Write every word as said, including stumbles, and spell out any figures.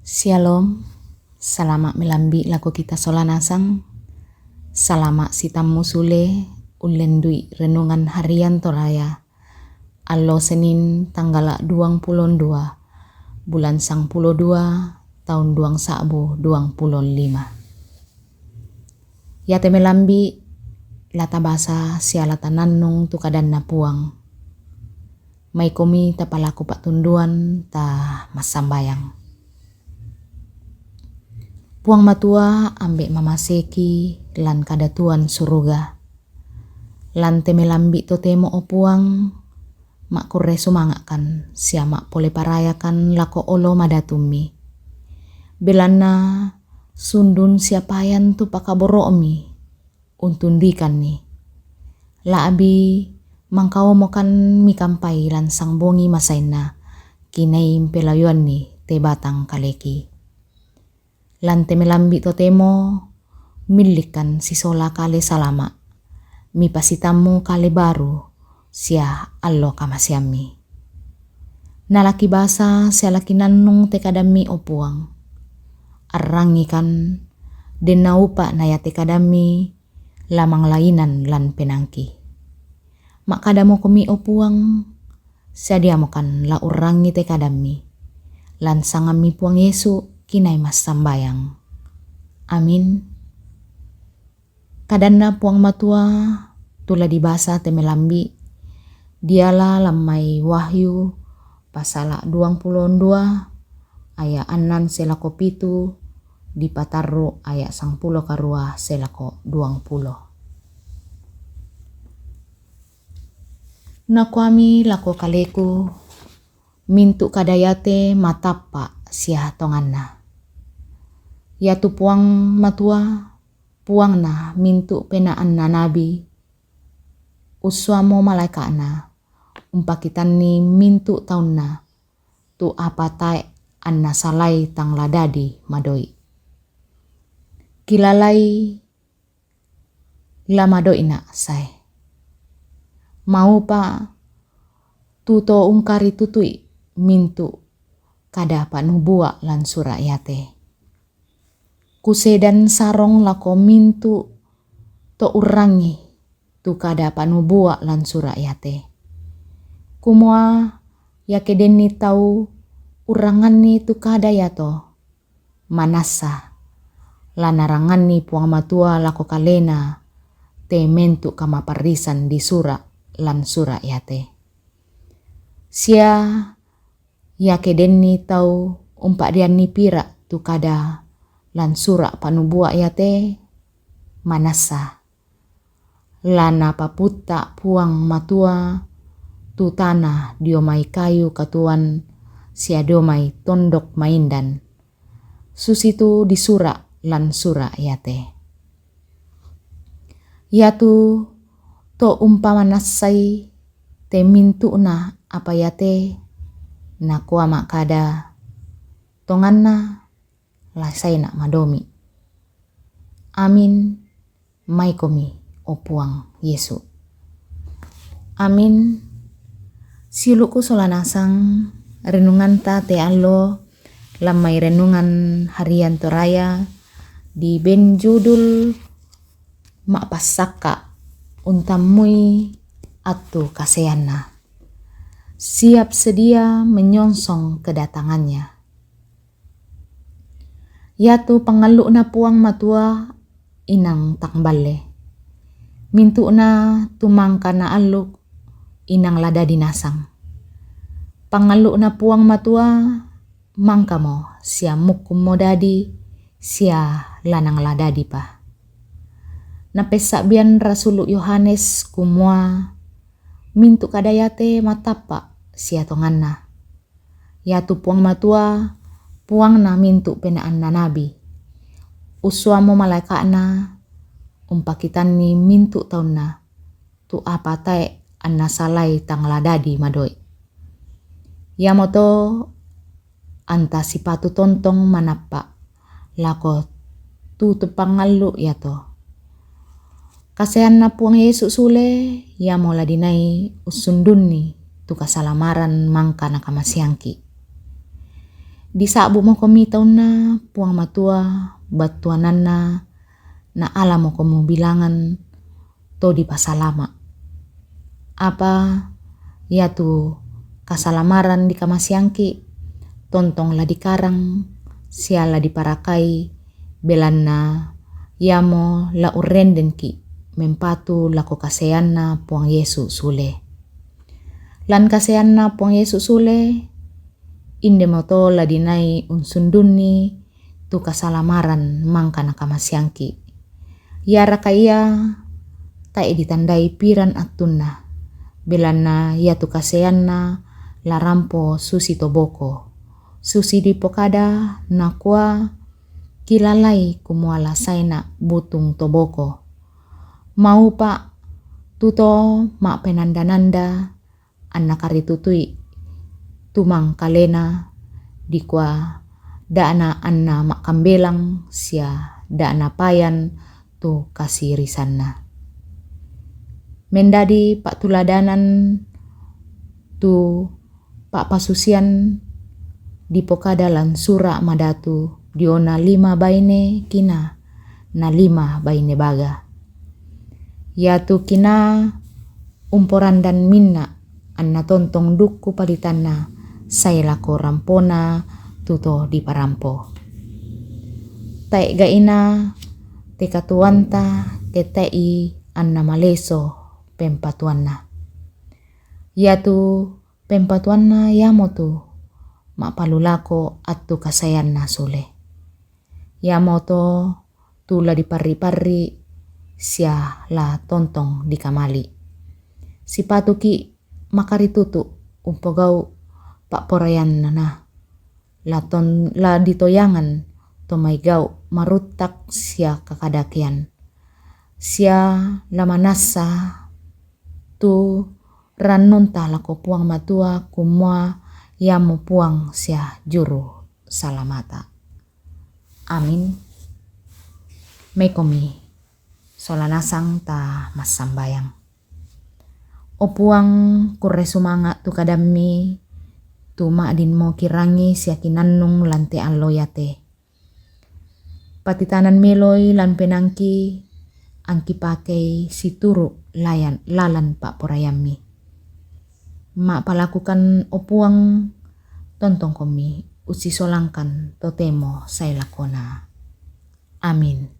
Syalom. Salama' melambi' lako kita sola nasang. Salama' sitammu sule ullendui renungan harian Toraya. Allo Senin tanggala' duang pulo dua, bulan sangpulo dua, taun duang sa'bu duang pulo lima. Iate melambi' la tabasa sia la tanannung tu kadanNa Puang. Maikomi tapalaku pa'tunduan, ta massambayang. Puang Matua, ambe' mamaseki lan kadatuan suruga. Lan te melambi' totemo, o Puang, ma'kurre sumanga'kan sia ma'pole parayakan lako olo madatummi. Belanna sundun sia payan tu pakaboro'mi untundikanni. La'bi mangkaomokan mikampai lan sangbongi masainna, kinai mpelayoanni te batang kaleki. Lan te melambi' totemo, millikkan sisola kale salama', mipasitammu kale baru sia allo kamaseammi. Na la kibasa sia la kinannung te kadammi, o Puang. Arrangikan, den naupa' na iate kadammi la manglainan lan penaangki. Ma'kadamokomi, o Puang, sadiamokan la urrangi te kadammi. Lan sangammi Puang Yesu, kinai massambayang. Amin. Kadanna Puang Matua, tu la dibasa te melambi', diala lan mai Wahyu, pasala' duang pulo dua, aya' annan selako pitu, dipatarru' aya' sangpulo karua selako duang pulo. Nakuami lako kaleku, mintu' kada iate matappa' sia tonganna. Iatu Puang Matua, Puangna mintu' penaanna nabi, ussuammo malaeka'na, umpakitanni mintu' taunna, tu apa tae' anna salai tang la dadi madoi'. Kilalai la madoi'na' sae. Maupa' tu to ungkaritutui mintu' kada pa'nubua' lan sura' iate. Kusedan sarong lako mintu' to urrangi tu kada pa'nubua' lan sura' iate. Kumua iake denni tau urranganni tu kada iato, manassa la naranganni Puang Matua lako kalena te mintu' kamaparrisan disura' lan sura' iate. Sia iake denni tau umpa'deanni pira' tu kada lan sura' pa'nubua' iate, manassa la napaputta' Puang Matua tu tana dio mai kayu katuoan sia dio mai tondok maindan, susitu disura' lan sura' iate. Iatu to umpamanassai te mintu'na apa iate, nakua ma'kada, tonganna la saena' madomi'. Amin. Maikomi, o Puang Yesu. Amin. Siulu'ku sola nasang, renunganta te allo lan mai renungan harian Toraya, diben judul Ma'passakka' Untammui Attu Kaseanna. Siap sedia menyongsong kedatangannya. Iatu pangallu'na Puang Matua inang tang balle. Mintu'na tu mangka naallu' inang la dadi nasang. Pangallu'na Puang Matua mangkamo sia mukkummo dadi sia lanang la dadipa. Napessa'bian Rasulu' Yohanes kumua, mintu' kada iate matappa' sia tonganna. Iatu Puang Matua, Puangna mintu' penaanna nabi. Ussuammo malaeka'na umpakitanni mintu' taunna, tu apa tae' anna salai tang la dadi madoi'. Iamoto anta sipatu tontong manappa' lako tu to pangallu' iato. Kaseanna Puang Yesu sule, iamo la dinai ussundunni tu kasalamaran mangka nakamaseangki'. Disa'bu' mokomi taunna Puang Matua battuananna, na ala mokomu bilangan to dipasalama'. Apa iatu kasalamaran dikamaseangki', tontong la dikarang sia la diparakai, belanna iamo la urrendenki' mempatu lako kasaeanNa Puang Yesu sule. Lan kasaeanNa Puang Yesu sule, indemoto la dinai unsundunni tu kasalamaran mangka nakamaseangki'. Iaraka ia tae' ditandai piran attunna, belanna iatu kasaeanNa la rampo susi toboko. Susi dipokada, nakua, "Kilalai kumua la saena' butung toboko." Maupa' tu to ma'penanda-nanda anna karitutui tumangkalena, dikua, "Da'na anna ma'kambelang sia da'na payan tu kasirisanna." Mendadi pa'tuladanan tu pa'pasusian dipokada lan Sura' Madatu diona lima baine kina na lima baine baga. Iatu kina umporandan minna', anna tontong dukku palitanna sae lako rampona tu to diparampo. Tae' ga'ina te katuoanta, tete'i anna maleso pempatuanna. Iatu pempatuanna iamotu ma'palulako attu kasaeanNa sule. Iamoto tu la diparri-parri sia la tontong dikamali'. Sipatuki' makaritutu' umpogau' pa'poraianNa, la ton-, la ditoyangan to mai gau' maruttak sia kakadakean, sia la manassa tu rannunta lako Puang Matua, kumua iamo Puang sia Juru Salamata. Amin. Maikomi sola nasang ta massambayang. O Puang, kurre sumanga' tu kadammi, tu ma'dinmo kirangi sia kinannung lan te allo iate. Patitanan meloi lan penaangki, angki pakei situru' layan-, lalan pa'poraiammi. Ma'palakukan, o Puang, tontongkomi ussisolangkan totemo sae lakona. Amin.